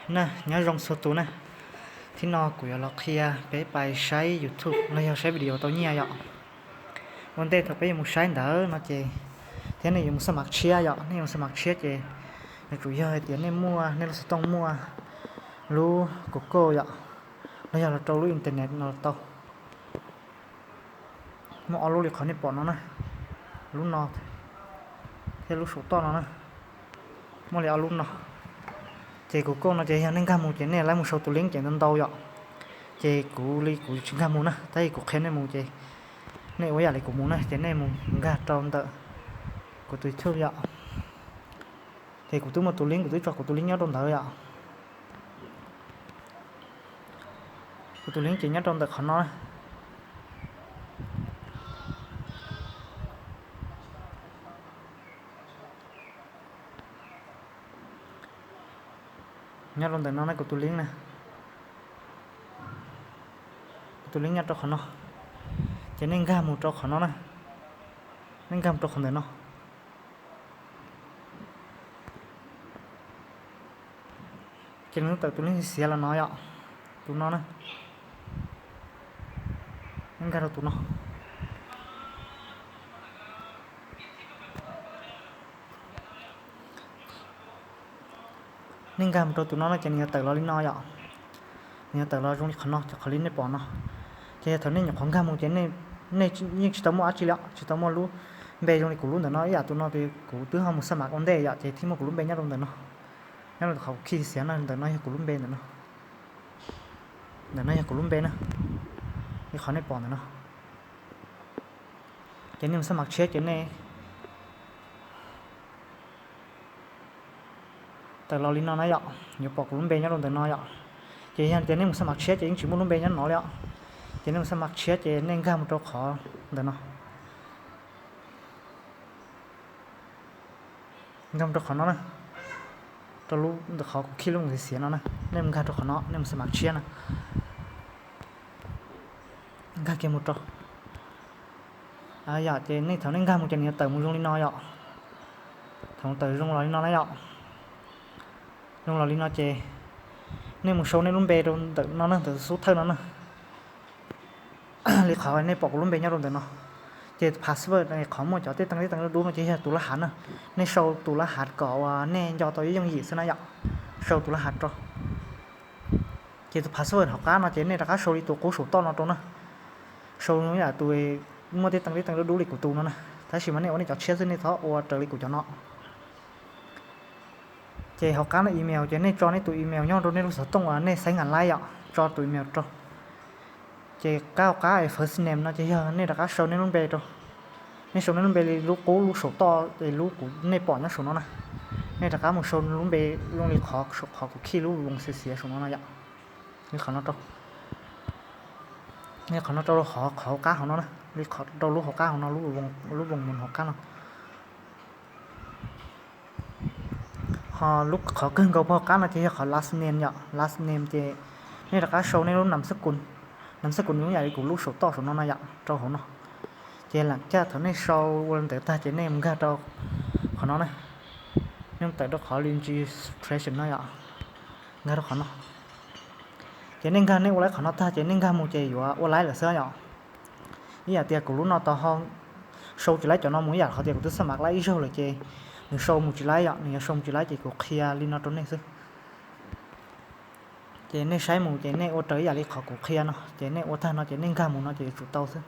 Na, nyob zoo txhua tus na. Thib no kuv yuav los qhia peb pais saib YouTube los yog saib video tau nyiaj yom. Ua ntej thaum peb yuav mus saib ntawd no ces, thiab nej yuav mus xab mav tshiab yom, nej yuav mus xab mav tshiab ces nws tsuas yog hais tias nej muaj, nej lub xov tooj muaj lub Google yom, los yog los rau lub internet no los tau. Muaj ob lub li qhov nej pom no na, lub no thiab lub saum toj no na, muaj li ob lub no. Ces kuv kuj no ces yog nej nkag mus ces nej lawv mus sau tus link ces ntau ntau yom. Ces kuv li kuv tsis nkag mus na, tab sis kuv qhia nej mus ces nej ua yam li kuv mus na, ces nej mus nkag rau ntawm kuv tus YouTube yom. Ces kuv twb muaj tus link, kuv twb tso kuv tus link nyob rau ntawd yom. Kuv tus link ces nyob rau ntawm qhov no, nyob rau ntawm no na, kuv tus link na, kuv tus link nyob rau qhov no. Ces nej nkag mus rau qhov no na, nej nkag mus rau qhov ntawm no. Ces nws tawm tus link xiav los no yom, tus no na, nej nkag rau tus no. Nej nkag mus rau tus no no ces nws yuav tawm los li no yom. Nws yuav tawm los zoo li qhov no, ces qhov li nej pom no. Ces yog thaum nej nyuam qhuav nkag mus ces nej yeej tsis tau muaj dab tsi li, tsis tau muaj lub npe zoo li kuv lub ntawm no ib yam. Tus no ces kuv twb ho mus xab mav ua ntej yom, ces thiaj muaj kuv lub npe nyob rau ntawm no. Nyob rau qhov kuv khij xiav no, ntawm no yog kuv lub npe ntawm no. Ntawm no yog kuv lub npe na, li qhov nej pom ntawm no. Ces nej mus xab mav tshiab ces nej tawm los li no na yom, yuav pom kuv lub npe nyob rau ntawm no yom. Ces yog tias nej mus xab mav tshiab ces yeej tsis muaj lub npe nyob no li os. Ces nej mus xab mav tshiab ces nej nkag mus rau qhov ntawm no, nkag mus rau qhov no na, rau lub ntawm qhov kuv khij lub xiav no na, nej mus nkag rau qhov no, nej mus xab mav tshiab na. Nkag kiag mus rau yom, ces nej thaum nej nkag mus ces nws yuav tawm mus zoo li no yom. Thaum tawm zoo los li no na yom, zoo los li no ces nej mus sau nej lub npe rau ntawm no na, ntawm xub thawj no na. Li qhov nej pom kuv lub npe nyob rau ntawm no, ces password qhov muaj cov tej teej tej teev dub dub no ces yog tus lab hav na. Nej sau tus lab hav kom uas nej nco tau yooj yim xwb na yom. Sau tus lab hav rau. Ces tus password hauv qab no ces nej rov qab sau li tus qub saum toj no rau na. Sau ib yam tus muaj tej teej tej teev dub dub li kuv tus no na, tab sis mas nej ua nej cov tshiab xwb, nej txhob ua raws li kuv cov no. Ces hauv qab no email ces nej tso nej tus email nyob rau nej lub xov tooj uas nej xaiv nkas laib yom, tso tus email rau. Ces qab hauv qab first name no ces yog nej rov qab sau nej lub npe rau. Nej sau nej lub npe li lub qub lub saum toj es lub kuv nej pom nyob saum no na. Nej rov qab mus sau lub npe zoo li qhov, qhov kuv khij lub voos xiav xiav saum no no yom. Li qhov no rau, li qhov no rau qhov hauv qab hauv no na, li qhov rau lub hauv qab hauv no, lub voos mus hauv qab no. Ho lub qhov kawg nkaus puag hauv qab no ces yog qhov last name yom, last name ces nej rov qab sau nej lub nam xab kus, nam xab kus zoo ib yam li kuv lub saum toj saum no no yom, rau hauv no. Ces lam caj thaum nej sau ua li ntawd tag ces nej mus nkag rau qhov no na, nej mus tawm rau qhov registration no yom, nkag rau qhov no. Ces nej nkag nej ua laib qhov no tag ces nej nkag mus ces yuav ua laib lawm xwb yom. Ib yam tias kuv lub no tau ho sau tsis laib cov no mus ib yam qhov tias kuv twb xab mav laib ib zaug lawm ces nws sau mus tsis laib yom, nws yuav sau mus tsis laib ces kuv qhia li no rau nej xwb. Ces nej saib mus ces nej ua raws ib yam li qhov kuv qhia no, ces nej ua tag no ces nej nkag mus no ces yuav tsum tau xwb.